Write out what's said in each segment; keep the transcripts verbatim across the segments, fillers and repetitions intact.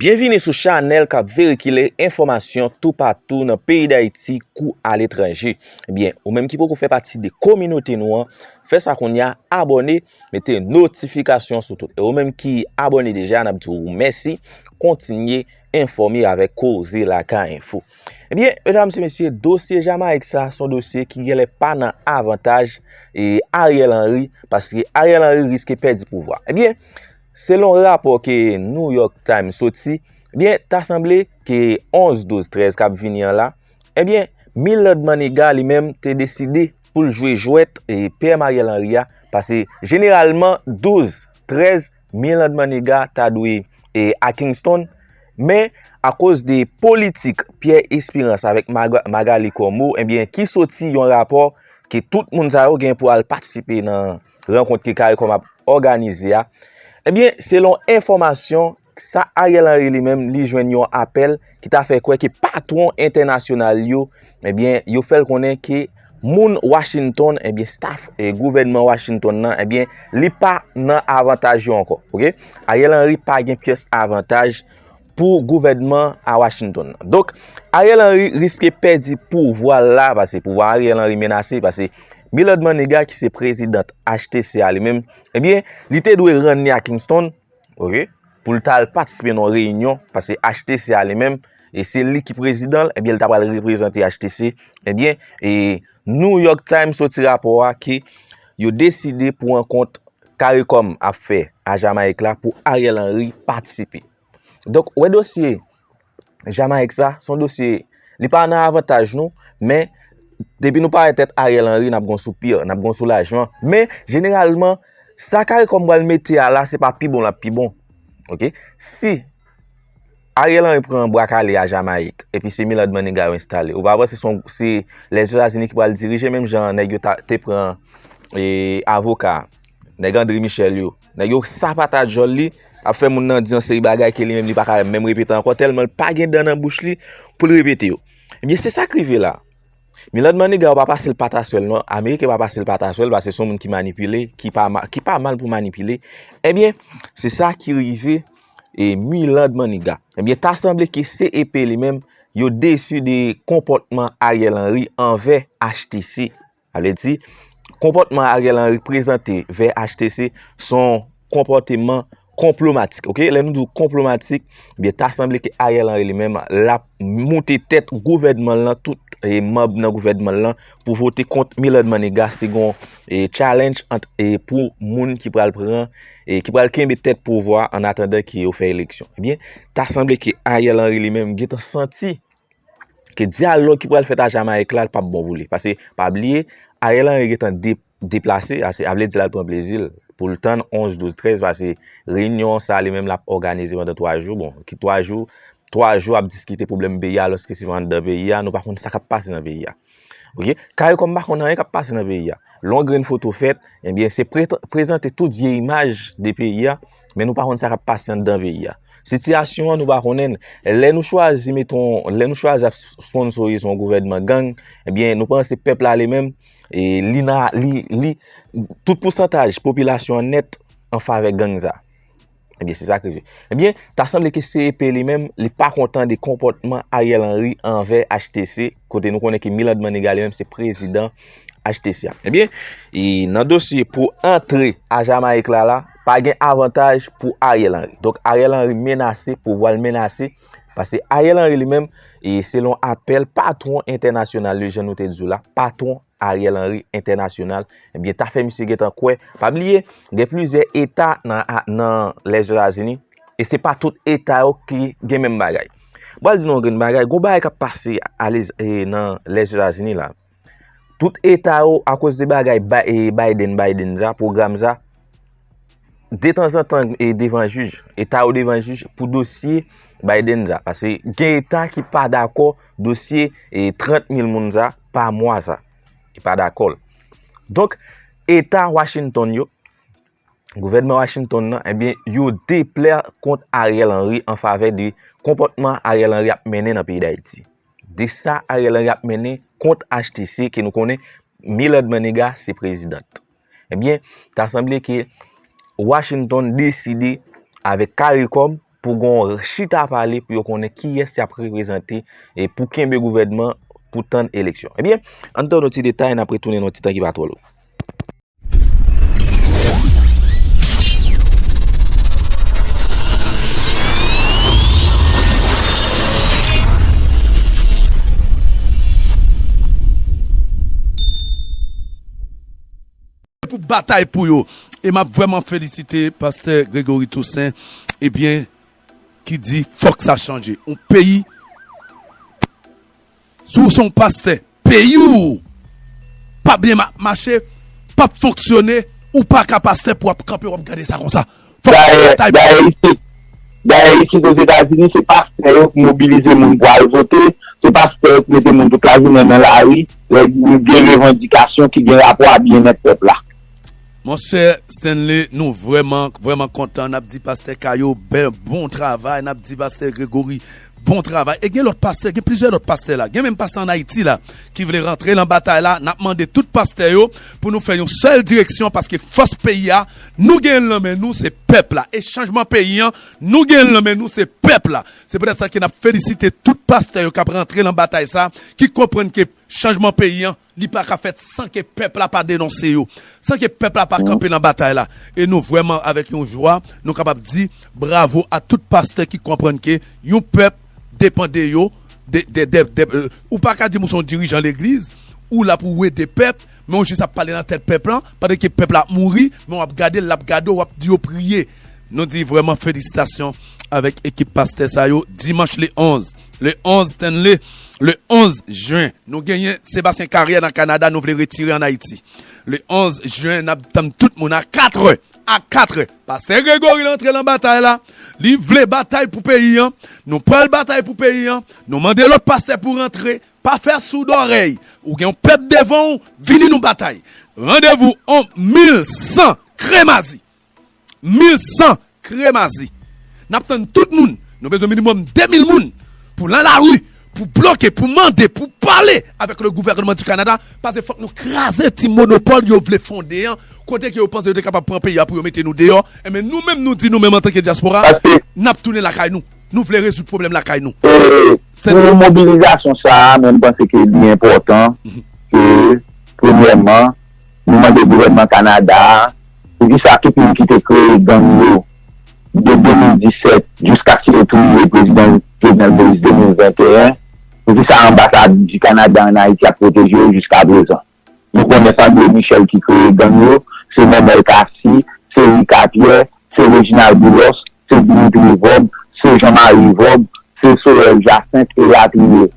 Byenvini sou chanèl k ap verikile enfòmasyon toupatou nan peyi Dayiti kou aletranje. Ebyen, ou menm ki poko fè pati de kominote nou an, fè sa kounye a, abòne, mete notifikasyon sou tout. E ou menm ki abòne deja, n ap di w mèsi, kontinye enfòme avèk Koze Lakay Enfo. Ebyen, medam e mesye, dosye Jamayik sa, se yon dosye ki genlè pa nan avantaj e Ariel Henry, paske Ariel Henry riske pèdi pouvwa. Ebyen, selon rapò ke New York Times soti, ebyen, ta sanble ke onz, douz, trèz k ap vini an la, ebyen, Milord Maniga li menm te deside pou l jwe jwèt e P M Ariel Henry a, paske jeneralman douz, trèz, Milord Maniga ta dwe e a Kingston, men akoz de politik Pierre Espérance avèk Maga- Magalie Comeau, ebyen, ki soti yon rapò ke tout moun sa yo gen pou al patisipe nan rankont ke CARICOM ap òganize a. Ebyen, selon enfòmasyon, sa Ariel Henry li menm, li jwenn yon apèl ki ta fè kwè ke patwon entènasyonal yo, ebyen, yo fè l konnen ke moun Washington, ebyen, staff e gouvènman Washington nan, ebyen, li pa nan avantaj yo ankò. Oke? Ariel Henry pa gen pyès avantaj pou gouvènman a Washington nan. Donk, Ariel Henry riske pèdi pouvwa l la, paske pouvwa Ariel Henry menase, paske Milord Maniga, ki se prezidan H T C a li menm, ebyen, li te dwe rann li a Kingston, oke, pou l ta al patisipe nan yon reyinyon, paske H T C a li menm, e se li ki prezidan l, ebyen, li ta pral reprezante H T C, ebyen, e New York Times soti rapò a ke yo deside pou rankont CARICOM ap fè a Jamayik la pou Ariel Henry patisipe. Donk, wè dosye Jamayik sa, se yon dosye, li pa nan avantaj nou, men depi nou parèt tèt Ariel Henry, n ap gon soupi, n ap gon soulajman. Men, jeneralman, sa CARICOM pral mete a la, se pa pi bon l ap pi bon. Oke? Si Ariel Henry pran bwa kale a Jamayik, epi se Milord Maniga yo enstale, ou pa panse se yon- se Lèzetazini ki pral dirije, menm jan nèg yo ta- te pran e, avoka, nèg André Michel yo, nèg yo sapata djòl li, ap fè moun nan di yon seri bagay ke li menm li pa ka menm repete ankò, tèlman l pa gen dan nan bouch li pou l repete yo. Ebyen, se sa k rive la. Milord Maniga yo pa pase l pataswèl non, Ameriken pa pase l pataswèl, paske se yon moun ki manipile, ki pa, ma- ki pa mal pou manipile. Ebyen, se sa ki rive e Milord Maniga. Ebyen, ta sanble ke C E P li menm, yo desi de konpòtman Ariel Henry anvè H T C. Sa vle di, konpòtman Ariel Henry prezante vè H T C se yon konpòteman konplomatik, oke? Lè nou di w konplomatik, byen, ta sanble ke Ariel Henry li menm, l ap moute tèt gouvènman l lan, tout e, manm nan gouvènman l lan, pou vote kont Milord Maniga, si gon e, challenge ant, e, pou moun ki pral pran, e, ki pral kenbe tèt pouvwa an atandan ke yo fè eleksyon. Ebyen, ta sanble ke Ariel Henry li menm gentan santi ke dyalòg ki pral fèt a Jamayik la, l p ap bon pou li. Paske, pa bliye, Ariel Henry gentan de- deplase, a se- a vle di l al pran plezi l, pou l tann onz, douz, trèz, paske reyinyon sa li menm l ap òganize pandan twa jou, bon, ki twa jou, twa jou ap diskite pwoblèm peyi a, alòske se pa anndan peyi a, nou pa konn sa k ap pase nan peyi a. Oke? CARICOM pa konn anyen k ap pase nan peyi a. Lè yon grenn foto fèt, ebyen, se pre- prezante tout vye imaj de peyi a, men nou pa konn sa k ap pase anndan peyi a. Sitiyasyon an, nou pa konnen l. Lè nou chwazi, meton, lè nou chwazi ap sponsorize yon gouvènman gang, ebyen, nou panse pèp la li menm, e, li nan, li, li, tout pousantaj popilasyon an nèt an favè gang sa. Ebyen, se sa k rive. Ebyen, ta sanble ke C E P li menm, li pa kontan de konpòtman Ariel Henry anvè H T C, kote nou konnen ke Milord Maniga li menm se prezidan H T C a. Ebyen, e nan dosye pou antre a Jamayik la la, pa gen avantaj pou Ariel Henry. Donk, Ariel Henry menase, pouvwa l menase, paske Ariel Henry li menm, e selon apèl patwon entènasyonal yo, jan nou te di w la, patwon Ariel Henry entènasyonal, ebyen, ta fè misye gentan kwè. Pa bliye, gen plizyè eta nan, nan Lèzetazini, e se pa tout eta yo ki gen menm bagay. Mwen pral di nou yon grenn bagay, gon bagay k ap pase a Lez- e nan Lèzetazini la. Tout eta yo, akoz de bagay Bi- e Biden, Biden sa, pwogram sa, detanzantan e devan jij, eta yo devan jij pou dosye Biden sa. Paske gen eta ki pa dakò dosye e trant mil moun sa pa mwa sa. Ki pa dakò l. Donk, eta Washington yo, gouvènman Washington nan, ebyen, yo deplè kont Ariel Henry an favè de konpòtman Ariel Henry ap mennen nan peyi Dayiti. De sa Ariel Henry ap mennen kont H T C ke nou konnen Milord Maniga se prezidan. Ebyen, ta sanble ke Washington deside avèk CARICOM pou gen yon chita pale, pou yo konnen kiyès y ap reprezante, e pou kenbe gouvènman pou tann eleksyon. Ebyen, ann tann yon ti detay, n ap retounen nan yon ti tan ki pa twò long. Pou batay pou yo. E m ap vrèman felisite pastè Gregory Toussaint, ebyen, ki di fòk sa chanje. Yon peyi, si w se yon pastè, peyi w pa byen ma- mache, p ap fonksyone, ou pa ka pastè pou w ap kanpe, w ap gade sa konsa. Fòk w Dayè, batay pou dayè isit, dayè isit Ozetazini, se pastè yo ki mobilize moun pou al vote, se pastè yo ki mete moun tout lajounen nan lari, lè gen revandikasyon ki gen rapò a byennèt pèp la. Monchè Stanley, nou vrèman, vrèman kontan. N ap di pastè Kayo, bèl, bon travay. N ap di pastè Gregory, bon travay. E gen lòt pastè, gen plizyè lòt pastè la. Gen menm pastè ann Ayiti la, ki vle rantre nan batay la. N ap mande tout pastè yo pou nou fè yon sèl direksyon, paske fòs peyi a, nou genyen l nan men nou, se pèp la. E chanjman peyi an, nou genyen l nan men nou, se pèp la. Se poutèt sa ke n ap felisite tout pastè yo k ap rantre nan batay sa, ki konprann ke chanjman peyi an, li pa ka fèt san ke pèp la pa denonse yo, san ke pèp la pa kanpe nan batay la. E nou vrèman, avèk yon jwa, nou kapab di bravo a tout pastè ki konprann ke yon pèp depann de yo, de, de, de, de, euh, ou pa ka di m ou se yon dirijan legliz, ou la pou w ede pèp, men w jis ap pale nan tèt pèp lan, pandan ke pèp la ap mouri, men w ap gade l, l ap gade w, w ap di yo priye. Nou di vrèman felisitasyon avèk ekip pastè sa yo. Dimanch le onz, le onz Stanley, le onz jen, nou genyen Sébastien Carrière nan Kanada, nou vle retire ann Ayiti. Le onz jen, n ap tann tout moun a katrè, a katrè. Pastè Gregory rantre nan batay la, li vle batay pou peyi an, nou pral batay pou peyi an, nou mande lòt pastè pou rantre, pa fè soud òrèy, ou gen yon pèp devan w, vini nou batay. Randevou on mil san kremazi. Mil san kremazi. N ap tann tout moun. Nou bezwen minimòm de mil moun pou nan lari, pou bloke, pou mande, pou pale avèk le gouvènman di Kanada, paske fòk nou kraze ti monopòl yo vle fonde an, kote ke yo panse yo te kapab pran peyi a pou yo mete nou deyò. Enben, nou menm, nou di nou menm antanke dyaspora, n ap tounen lakay nou. Nou vle rezoud pwoblèm lakay nou. E pou mobilizasyon sa a, mwen, m panse ke li enpòtan ke, premyèman, nou mande gouvènman Kanada a, poukisa tout moun ki te kreye gang yo de de mil disèt jiska si yo touye prezidan Jovenel Moïse de mil venteyen, poukisa anbasad di Kanada ann Ayiti ap pwoteje yo jiska prezan? Nou konnen se André Michel ki kreye gang yo, se Nenel Cassy, se Ricapierre, se Reginald Boulos, se Dimitri Vorbe, se Jean Marie Vorbe, se Sorel Jacinthe elatriye.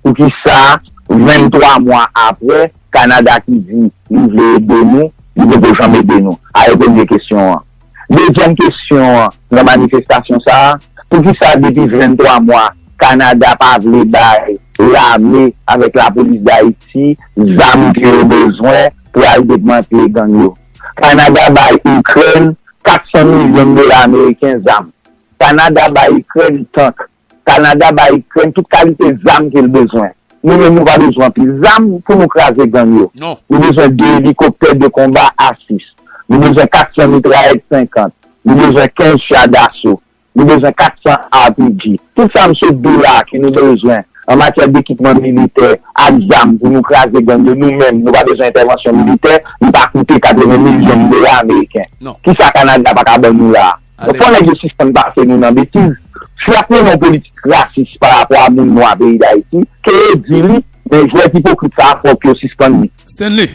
Poukisa venntwa mwa apre, Kanada ki di li vle ede nou, li poko janm ede nou? A e premye kesyon an. Dezyèm kesyon an, nan manifestasyon sa a, poukisa depi venntwa mwa, Kanada pa vle bay lame avèk lapolis Dayiti zam ke yo bezwen pou al degmantle gang yo? Kanada bay Ikrèn kat san milyon dola ameriken zam. Kanada bay Ikrèn tank. Kanada bay Ikrèn tout kalite zam ke l bezwen. Nou menm, nou pa bezwen anpil zam pou nou kraze gang yo. Nou bezwen de elikoptè de konba A sis. Nou bezwen kat san mitrayèt senkant. Nou bezwen kenz cha daso. Nou bezwen kat san R P G. Tout sa m sot di w la ke nou bezwen an matyè dekipman militè ak zam pou nou kraze gang yo, nou menm, nou pa bezwen entèvansyon militè, li pa koute katreven milyon dola ameriken. Kisa Kanada pa ka ban nou la a? Fò nèg yo sispann pase nou nan betiz. Si y ap mennen yon politik rasis pa rapò a moun nwa peyi Dayiti, ke yo di li, men jwèt ipokrit sa a fòk yo sispann li. Stanley,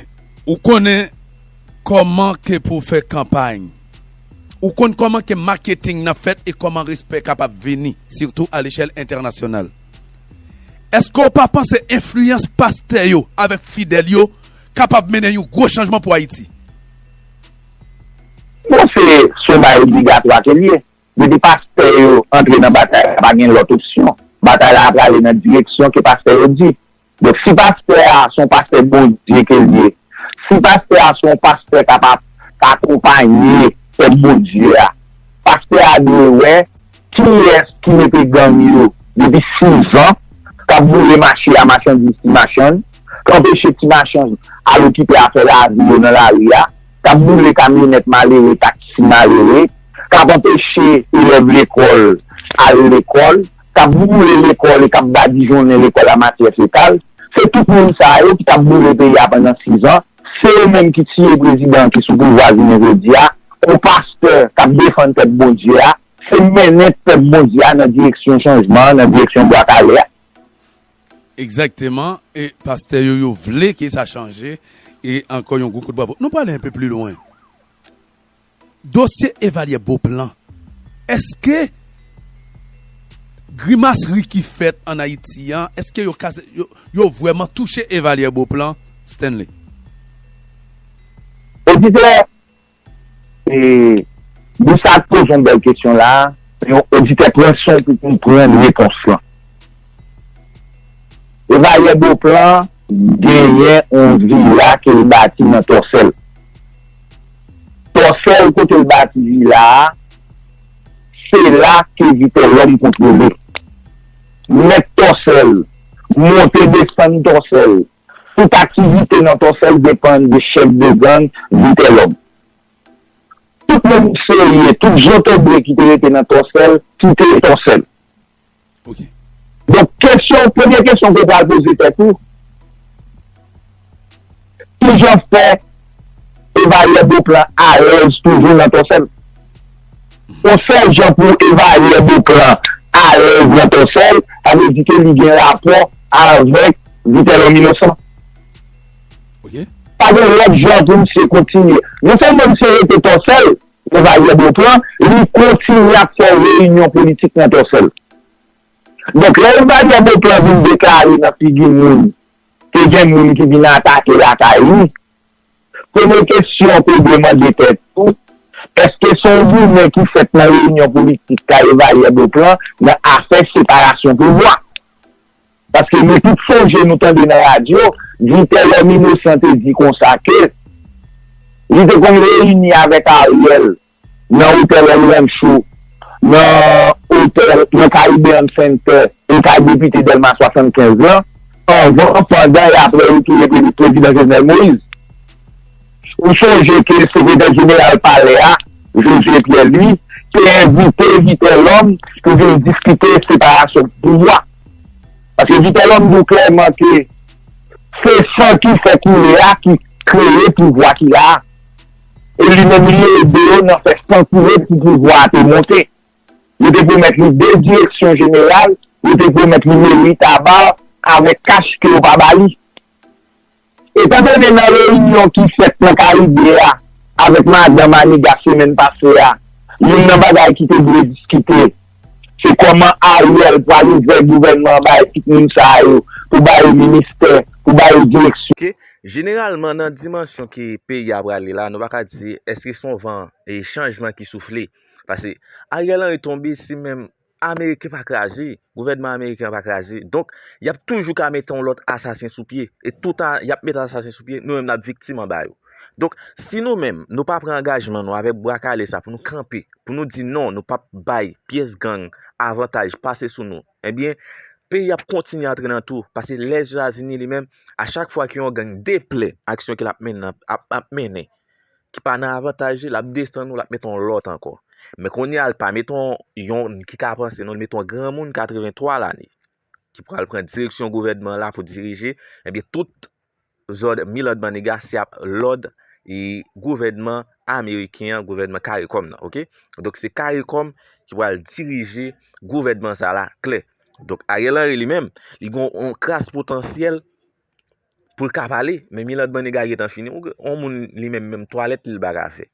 ou konnen kòman ke pou w fè kanpay, ou konn kòman ke maketing nan fèt e kòman respè kapab vini, sitou a lechèl entènasyonal. Èske w pa panse enfliyans pastè yo avèk fidèl yo kapab mennen yon gwo chanjman pou Ayiti? Bon, se, se yon bagay obligatwa ke l ye. Depi pastè yo antre nan batay la, pa gen lòt opsyon. Batay la ap prale nan direksyon ke pastè yo di. Donk, si pastè a se yon pastè Bondye ke l ye, si pastè a se yon pastè k ap, ap akonpaye pèp Bondye a, pastè a dwe wè kiyès ki mete gang yo depi sis an, k ap boule mache a, machandiz ti machann, k anpeche ti machann al okipe afè lavi yo nan lari a, k ap boule kamyonèt malere, taksi malere, k ap anpeche elèv lekòl al lekòl, k ap boule lekòl e k ap badijonnen lekòl a matyè fekal, se tout moun sa yo ki t ap boule peyi a pandan sis an, se yo menm ki tiye prezidan ki sou pouvwa jounen jodi a, yon pastè k ap defann pèp Bondye a, se mennen pèp Bondye a nan direksyon chanjman an, nan direksyon bwa kale a. Egzakteman, e pastè yo, yo vle ke sa chanje, e ankò yon gwo kout bravo. Nou prale enpe pli lwen. Dosye Evalyè Beauplan, èske grimasri ki fèt ann Ayiti an, èske yo ka, yo, yo vrèman touche Evalyè Beauplan, Stanley? Oditè, e, Bouchard poze yon bèl kesyon la, yon oditè pran son pou konprann repons lan. Evalyè Beauplan genyen yon vila ke l bati nan Tòsèl. Tòsèl kote l bati vila a, se la ke Vitelòm kontwole. Mèt Tòsèl, monte desann Tòsèl, tout aktivite nan Tòsèl depann de chèf de gang Vitelòm. Tout moun serye, tout jantobre ki te rete nan Tòsèl, kite Tòsèl. Donk, kesyon, premye kesyon ke w pral poze tèt ou, kijan fè Evalyè Beauplan alèz toujou nan Tòsèl? Yon sèl jan pou Evalyè Beauplan alèz nan Tòsèl, sa vle di ke li gen rapò avèk Vitelòm Inosan. Pa gen lòt jan pou misye kontinye. Non sèlman misye rete Tòsèl, Evalyè Beauplan, li kontinye ap fè reyinyon politik nan Tòsèl. Donk, lè Evalyè Beauplan vin deklare nan figi moun ke gen moun ki vin atake lakay li, premye kesyon ke w dwe mande tèt ou, èske se yon goumen ki fèt nan reyinyon politik kay Evalyè Beauplan nan afè separasyon pouvwa? Paske nou tout sonje, nou tande nan radyo, Vitelòm Inosan te di konsa ke li te konn reyini avèk Ariel nan otèl El Rancho, nan otèl, nan Caribbean Center, e kay depite Dèlma swasannkenz lan, anvan, pandan e apre retounen prezidan Jovenel Moïse. Ou sonje ke sekretè jeneral palè a, Josué Pierre Louis, te envite Vitelòm pou vin diskite separasyon pouvwa. Paske Vitelòm di w klèman ke se san ki fè koule a ki kreye pouvwa ki la a. E li menm li ede yo nan fè san koule pou pouvwa a te monte. Yo te pwomèt li de direksyon jeneral, yo te pwomèt li meri Taba avèk kach ke yo pa ba li. Etandone nan reyinyon ki fèt nan Karibe a avèk madan Maniga semèn pase a, youn nan bagay ki te dwe diskite, se kòman Ariel pral ouvè gouvènman an bay tout moun sa yo, pou ba yo ministè, pou ba yo direksyon. Jeneralman, nan dimansyon ke peyi a prale la, nou pa ka di èske se yon van e chanjman ki soufle. Paske Ariel Henry tonbe, si menm Ameriken pa kraze, gouvènman ameriken an pa kraze. Donk, y ap toujou ka mete yon lòt asasen sou pye. E toutan y ap mete asasen sou pye, nou menm n ap viktim anba yo. Donk, si nou menm, nou pa pran angajman nou avèk bwa kale sa pou nou kanpe, pou nou di non, nou p ap bay pyès gang avantaj pase sou nou, ebyen, peyi ap kontinye antre nan twou. Paske Lèzetazini li menm, a chak fwa ke yon gang deplè aksyon ke l ap mennen, ap, ap mennen, ki pa nan avantaj li, l ap desann ou, l ap mete yon lòt ankò. Men kounye a, l pa mete yon, yon ki ka panse non, li mete yon granmoun katrevenntwa lane ki pral pran direksyon gouvènman la pou dirije, ebyen tout zòd Milord Maniga se ap lòd e gouvènman ameriken an, gouvènman CARICOM nan, oke? Donk se CARICOM ki pral dirije gouvènman sa la klè. Donk Ariel Henry li menm, li gen yon kras potansyèl pou l ka pale, men Milord Maniga gentan fini. Yon moun li menm, menm twalèt li, li pa ka fè.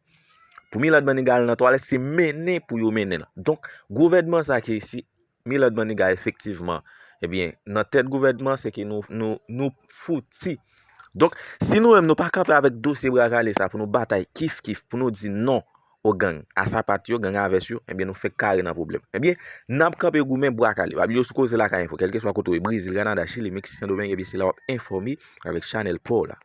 Pou Milord Maniga al nan twalèt, se mennen pou yo mennen l. Donk, gouvènman sa ki isi, Milord Maniga efektivman, ebyen, nan tèt gouvènman, se ke nou, nou, nou fouti. Donk, si nou menm nou pa kanpe avèk dosye bra kale sa pou nou batay kif kif, pou nou di non o gang, a sapat yo, gang a vès yo, ebyen nou fenk kare nan pwoblèm. Ebyen, n ap kanpe goumen bra kale. Pa bliye w sou Koze Lakay Enfo, kèlkeswa kote w ye, Brezil, Kanada, Chili, Meksik, Sendomeng, ebyen se la w ap enfòme avèk chanèl pa w la.